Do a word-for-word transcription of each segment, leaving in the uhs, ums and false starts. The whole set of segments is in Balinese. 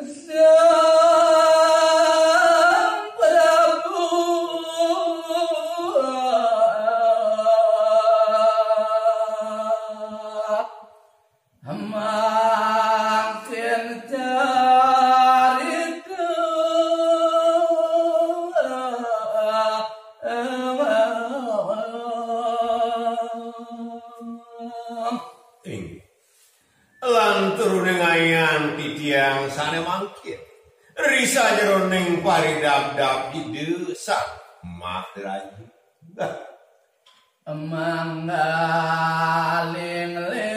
Sang Prabu mangkin carita. Inggih. Lantur ningayan titiang sané mangkin. Ri sajeroning paridabdab Ida Sang Maha Raja. Manggaling-ling.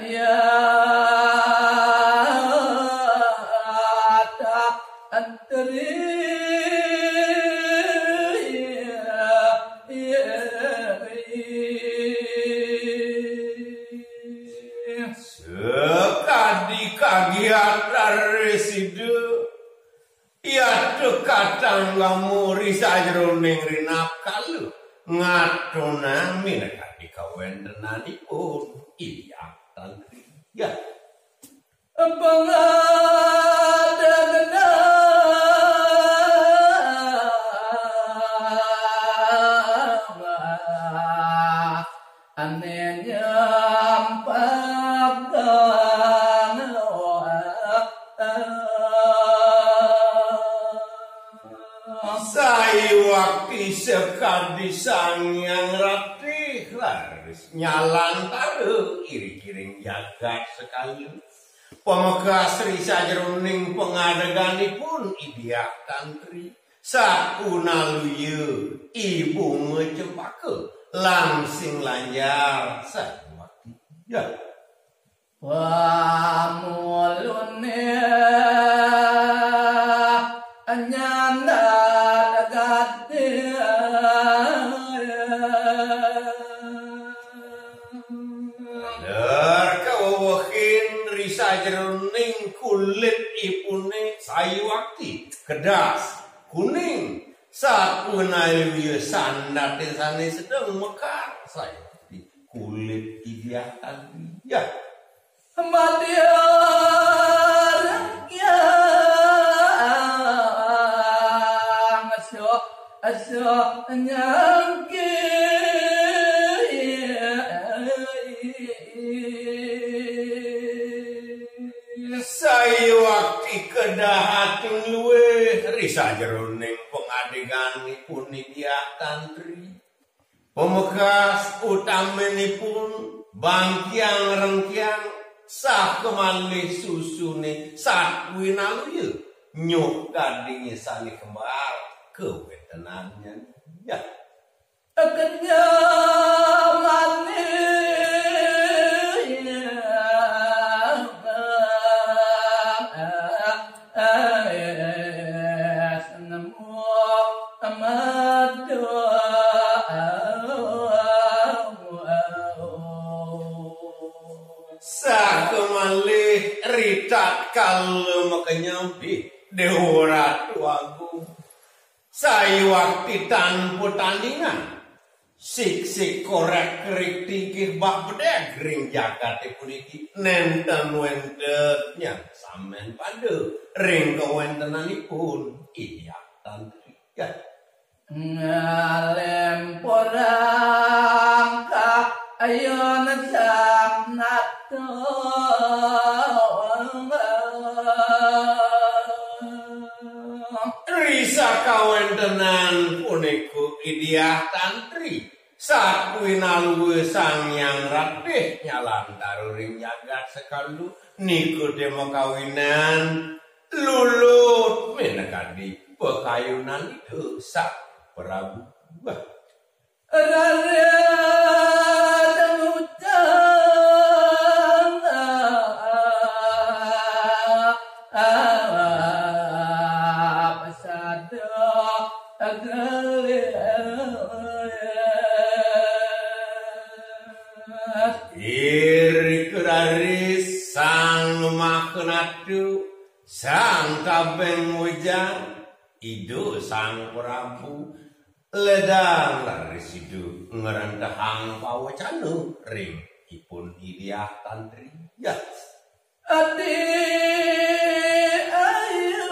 Diata antri. Sekadi kagiat raris Ida, yata katanggama ri sajeroning rinakala ngatonang minakadi kawéntenanipun Ida Tantri. Ya. Pangadegenang ané nyampagang. Sayuwakti sekadi Sang Hyang Ratih raris nyalantara iring-iring jagat sekala. Pamekas ri sajeroning pangadeganipun Ida Tantri, sapunaluya I Bunga Cempaka, langsing lanjar sayuwakti. Ya. Pamulune nyandat gati. Ler kawewehin ri sajeroning kulitipune sayuwakti kedas, kuning, sapunaluya sandate sane sedeng mekar sayuwakti kulit Ida Tantri. Ya. Madya rengkiang, asyok, asyok nyangki. Sayuwakti kedahatun luwih ri sajeroning pangadeganipun Ida Tantri. Pamekas utaminipun bangkiang rengkiang saha malih susune sapunaluya nyuh kadinge sane kembar kawetenannya. Ya. Kenyamane nemu madu. Sakemalih ritatkala makenyampi Dewa Ratu Agung, sayuwakti tanpa tandingan. Siksik korek-kerik tingkih bah bedeg ring jagate puniki nenten wenten nyang samen pada ring kawentenanipun Ida Tantri. Ngalempurang kayun sang nata. Ri sakawentenan punika Ida Tantri, sakuwi naluwe Sang Hyang Ratih nyalantara ring jagat sekala, nika te makawinan lulut minakadi pakayunan Ida Sang Prabu. Raris ngucap sada gelis. Irika raris Sang Maha Nata, Sang Tabeng Wujang, Ida Sang Prabu, Ledang raris sida ngrentehang pawecana ring ipun Diah Tantri. Ya. Adi ayu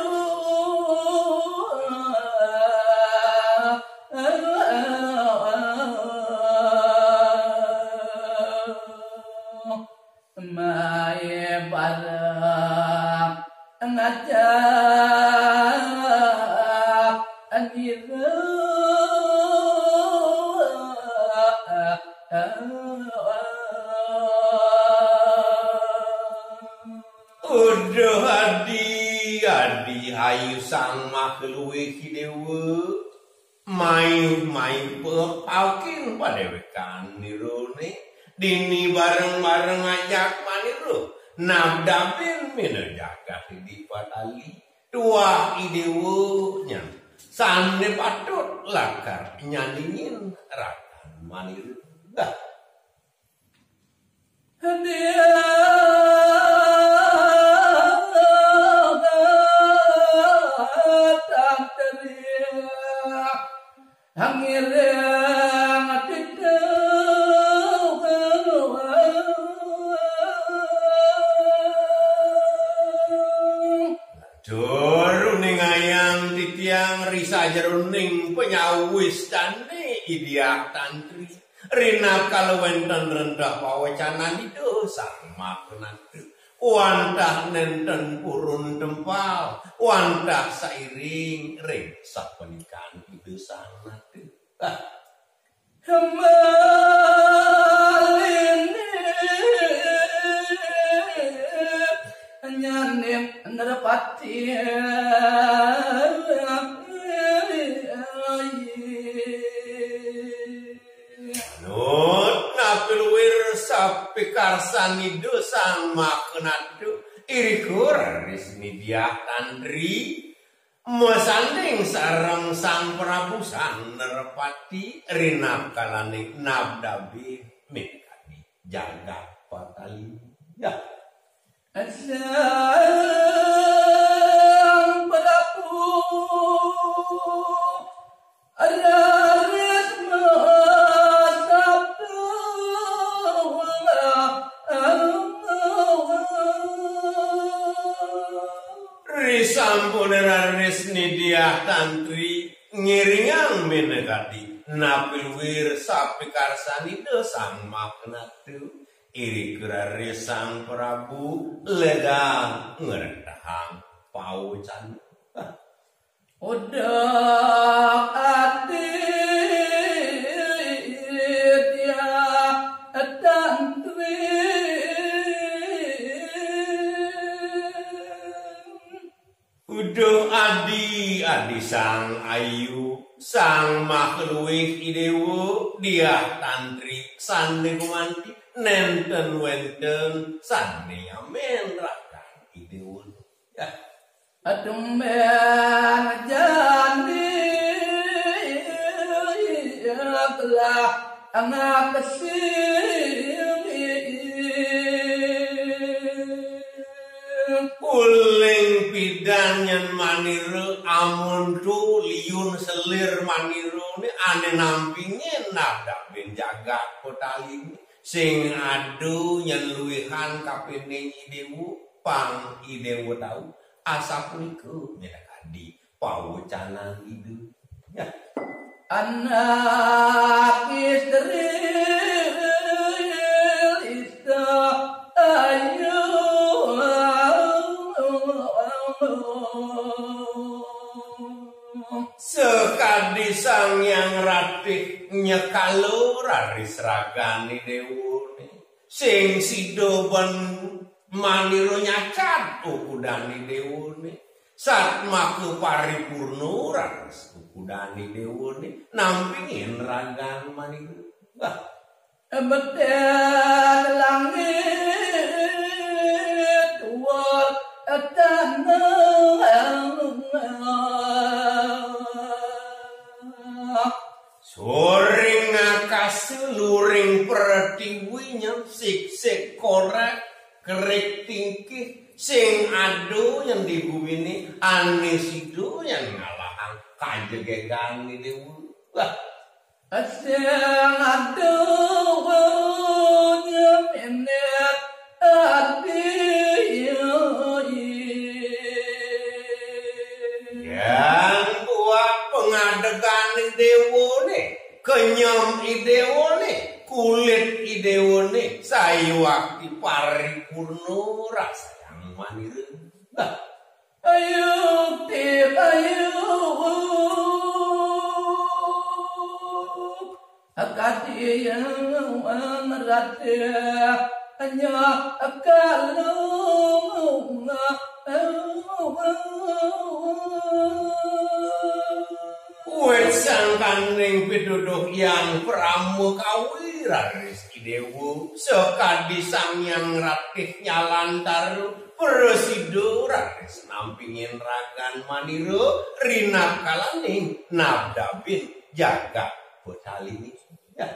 mai bareng ngajak nira. Uduh adi, adi ayu sang makaluih Déwa. Mai, mai pepaukin padéwékan nirune. Dini bareng-bareng ajak manira. Nabdabin mina jagat di patali. Tuah Déwa nyan. Sane patut lakar nyandingin rakan manira. Dah. Tur uningayang titiang ri sajeroning panyawis dane Diah Tantri. Rinakala wenten rentah pawecanan Ida Sang Maha Penata. Wantah nenten purun tempal, wantah sairing ring sapanikan Ida Sang Nata. Ah. Malini nyaning nerpati. Manut napi luir sapikarsan Ida Sang Maha Penata, irika raris Diah Tantri masanding sareng Sang Prabu Sang Nerpati rinakalaning nabdabi minakadi jagat patali. Ya. Sang Prabu raris masabda. Risampun raris Diah Tantri ngiringang minakadi napi luir sapikarsan Ida Sang Maha Penata, irika raris Sang Prabu ledang ngrentehang pawecana. Uduh adi Diah Tantri. Uduh adi, adi sang ayu, sang makaluih Déwa, Diah Tantri sane gumanti, nenten wenten sane amen rakan Déwa. Ya. Atumben jani telah ngakesin. Uling pidan nyen manira amun tu liun selir manira ne ane nampingin nabdabin jagat petali ne. Sing ada nyen luihan kapining Déwa, pang Déwa tau. Asapunika minakadi pawecanan Ida. Ya. Anak istri lista ayu. Sakadi Sang Hyang Ratih nyekala raris ragane Déwa ne. Sing sida ban manira nyacad ukudane Déwa ne. Satmaka paripurna raris ukudane Déwa ne. Nampingin ragan manira. Wah. Beten langit wal tanah. Soring akasa luring pertiwi nyen siksik korek kerik tingkih sing ada nyen di gumine ane sida nyen ngalahang kajegegan Déwa. Sing aduh nyemene adi. Yang buat pengadegan idewone, kenyem idewone, kulit idewone, sayuak di paripurno rasa yang manira. Nah, ayo, ti, ayo. Akati yang merate hanya akalung. Wit sangkaning pituduh yang prama kawi raris idewa, sakadi sang yang ratih nyalantara, prasida raris nampingin ragan manira rinakalaning nabdabin jagat Betali niki. Ya.